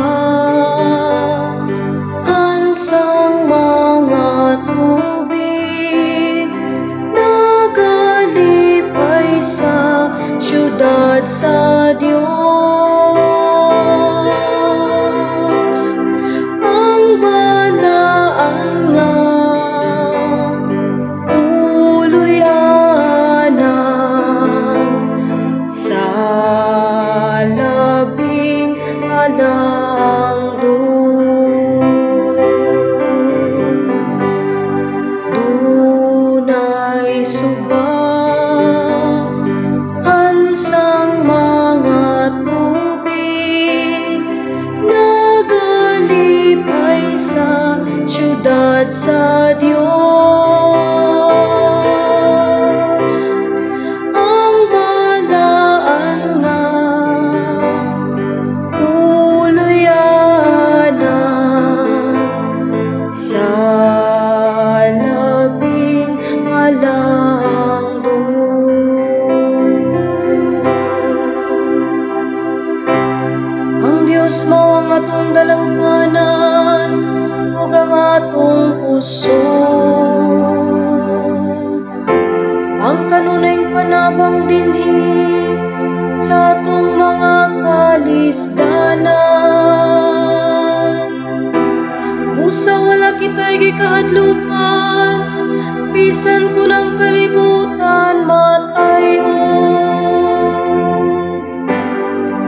Suba hansang mga tubig, nagalipay sa syudad sa Dios. Ang balaan nga puloy-anan sa labing halang doon. Dunay suba hansang mga tubig, nagalipay sa syudad sa Dios. Ang balaan nga puloy-anan sa labing halang doon. Ang Dios mao ang atong dalangpanan ug ang atong puso. Ang kanunayng panabang dinhi sa atong mga kalisdanan. Busa wala kita'y gikahadlukan, bisan kun ang kalibutan matay-on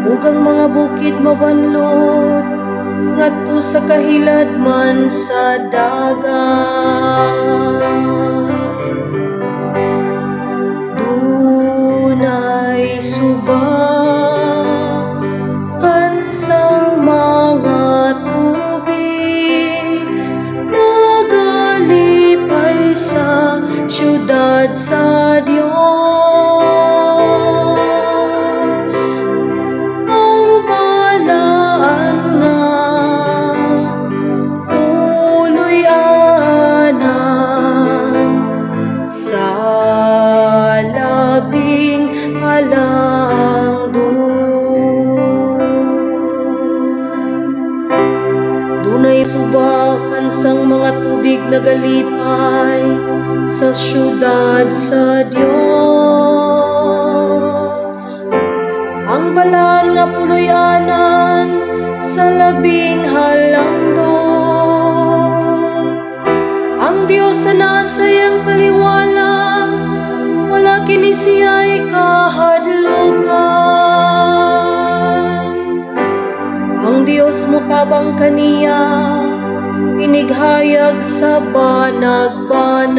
ug ang mga bukid mabanlod ngadto sa kahiladman sa dagat. Dunay suba hansang mga tubig, nagalipay sa syudad sa Dios. Ang balaan nga puloy-anan sa labing halang doon. Dunay suba hansang mga tubig, nagalipay sa syudad sa Dios. Ang balaan nga puloy-anan sa labing halangdon. Ang Dios sa nasa iyang taliwala, wala kini siya'y kahadlukan. Ang Dios motabang kaniya, inighayag sa banag-banag.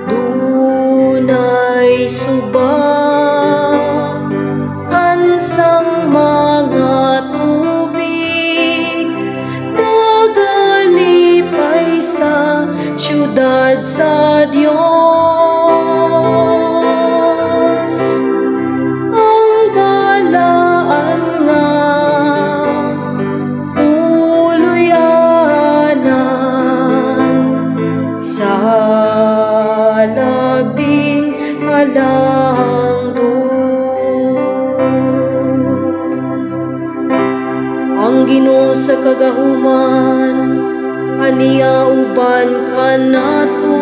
Dunay suba hansang mga tubig, nagalipay sa syudad sa Dios. Ang balaan nga puloy-anan sa labing halang doon. Ang Ginoo sa kagahuman, ania uban kanato.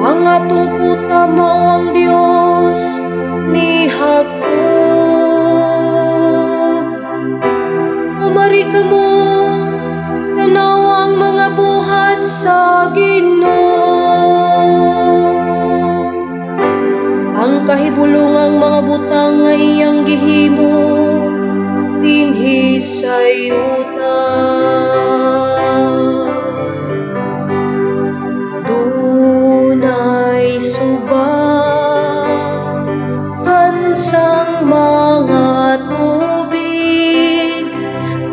Ang atong kuta mao ang Dios ni Jacob. Umari kamo, tanawa ang mga buhat sa Ginoo. Ang kahibulungang mga butang nga iyang gihimo dinhi sa yuta. Dunay suba hansang mga tubig,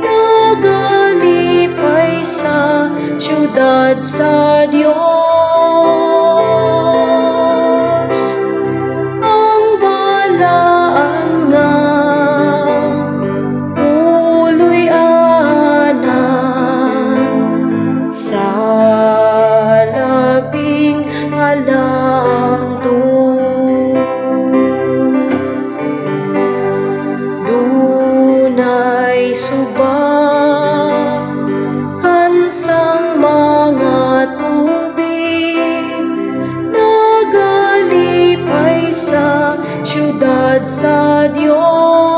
nagalipay sa syudad sa Dios. Ang balaan nga puloy-anan Sa syudad sa Dios.